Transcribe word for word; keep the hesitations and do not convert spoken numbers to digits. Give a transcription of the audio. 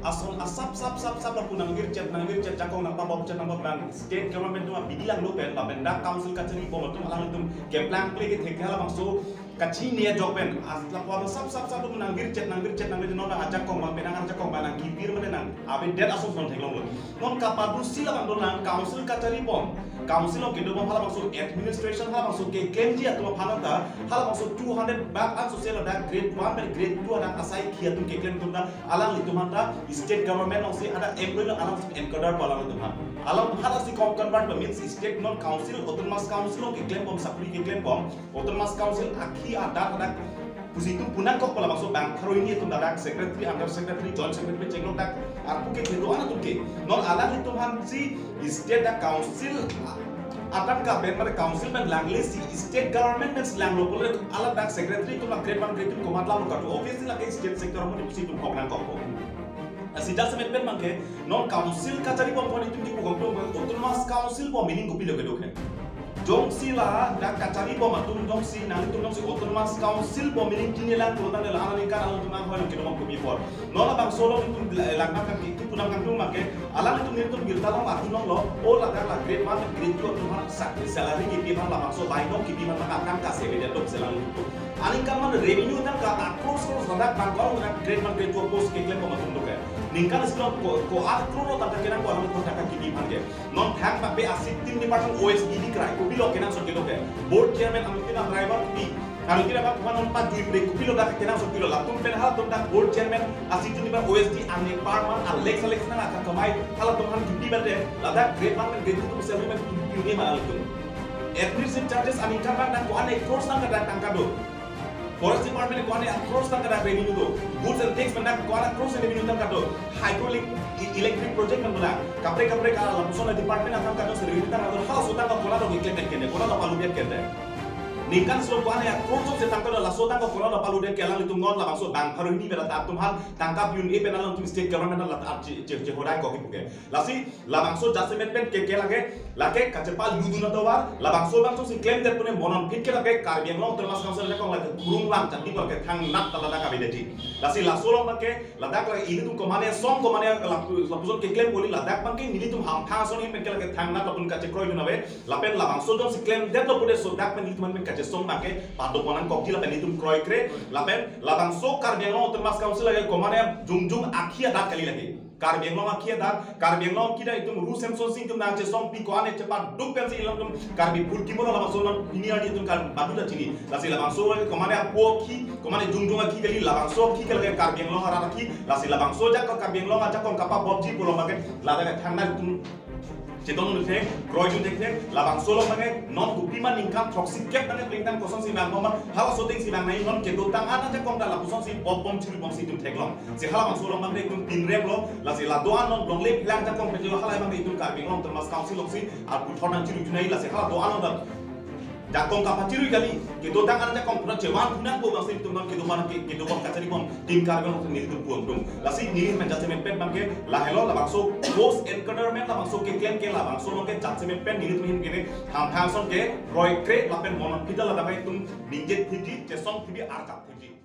ason asap sap sap sap lapu nangvirchet nangvirchet, jakong nangpabomchet nangpabang, state government atum abidi langlo pen, lapen dak council kachari bom atum alanglitum keplang kle kethek halabangso kachini ajok pen, as lapu asap sap sap lapu nangvirchet nangvirchet nangvirchet, non ajakong abang pen, ajakong abang nangkivir mane nang avedet ason son theklonglo. Non kapadusi labang dolang council kachari bom, council along kedo bom halabangso administration halabangso keklemji atum aphan ta, halabangso two hundred bak an sose ladak grade one pen grade two adak asaikhi atum keklem atum ta, alanglitum aphan ta state government alongsi ada employee along enkadar pu alanglitum aphan. Alanglitum aphan si kom convert means state non council, autonomous council along keklem bom, sakri keklem bom, autonomous council akhi adat adak pusi itum punangkok pu labangso bang pharo hini atum dak secretary, under secretary, joint secretary chenglok dak arpu ke kedo-an atum ke. Non alanglitum aphan si state dak council atangka pen mane council pen langle si state government pen si langlo pule ala dak secretary atum la grade one grade two komat lam katu office lake state sector mo pusi itum kok nangkokpo. Asi jasemet pen abangke non council kachari bom pon itum kipu kok tum autonomous council bom meaning kopilo kedo ke. Jongsi ladak kachari bom atum jongsi nangtum jongsi autonomous council bom meaning chini lang pulotangte la aningkan alangtum anghoi nangkedo bom kopi apor. Non labangso along itum langdam kan ki punang kan tum make alanglitum nelitum birta along atum longlo, o ladak la grade one grade two atum aphan sa-, salary kipi aphan labangso bainong kipi aphan maka tangka sebedet dok selang itum. Aningkan mane revenue tangka a crores crores ladak bang korong ladak grade one grade two post keklem bom atum dok ke. Ningkan isi along ko, ko a crore tangka kenang ko alam ko tangka kipi aphan ke. Non thang pape a sixteen department O S D D krai kopilo kenangsot kedo ke. Board chairman anutin a driver kipi. Anutin a bang non pajui pre kopilo dak kenangsot kopilo latum pen halatum dak board chairman a sixteen department O S D ane per month a lakhs a lakhs nang aka kamai halatum aphan kipi berde ladak grade one pen grade two atum salary pen kipi ne ma halatum. Administrative charges aningkan bang dak ko-an a crores tangka dak tangka do. Forest department ko-an a crores tangka dak revenue do. Goods and tax pen dak ko-an a crores revenue tangka do. Hydroelectric, e-, electric project pen dak kaprek kaprek a lapuson a department atangka do, revenue tangka do. Halaso tangka kola do keklem kende, kola do palu biak kende. Ningkan solo ko-an a crores se tangka do, laso tangka kola do palu biak ke alanglitum non labangso bang pharo hini bera ta atum aphan tangka piun e pen alangtum state government la ta che, che, che hodai ko kipu ke. Lasi labangso jasemet pen ke ke lake lake kachepa ludun atovar labangso bangso si klemdet pune monon phit ke lake Karbi Anglong Autonomous Council lake kong lake kurung lang chandi lake thangnat ta ladak kabedeji. Lasi laso along lake ladak lake ilitum komane song komane lapu-, lapuson keklem poli ladak abangke nelitum hamphang ason in pen ke lake thangnat lapun kachekroi dun ave lapen labangso jongsi klemdetlo pune so dak pen ilitum pen kachesong abangke padopon nangkokji lapen ilitum kroikre lapen labangso Karbi Anglong Autonomous Council lake komane jongjung akhi adat kali lake. Karbi Anglong akhi adat, Karbi Anglong akhi adat itum Ru Semsonsing atum nangchesongpi ko-an chepaduk pensi ilangtum Karbi Phurkimo labangso non pini arni itum kan badu ta chini. Lasi labangso komane apo akhi, komane jongjung akhi kali labangso akhi kali Karbi Anglong arat akhi, lasi labangso jak Karbi Anglong ajakong kapabomji pulo abangke ladak thangnat itum chedon thekthe, kroi dun thekthe, labangso along abangke non kopima ningkan throksi kep abangke plengtang kosonsi bang bom, halaso atengsi bang nai non kedotang an ajakong ta lapusonsi bom bom chiri bomsi itum theklong. Si halabangso along abangke itum pinrem lo, lasi la do-an non longle phelang jakong pejelo halabangke itum Karbi Anglong Autonomous Council alongsi aputhot nangchiri junai lasi hala do-an non jakong kapachiri kali, kedotang an jakong pura chevan punang ko bangsi itum non kedo man ke, kedo bom kachari bom, tim Karbi Anglong nelitum puang tum. Lasi neli men jasemet pen abangke lahelo labangso post enkadar men labangso keklem ke labangso along ke jasemet pen nelitum hin kene hamphang ason ke kroikre lapen monon phit ta ladak abangke itum ningje thipji, chesong thipji, arjap thipji.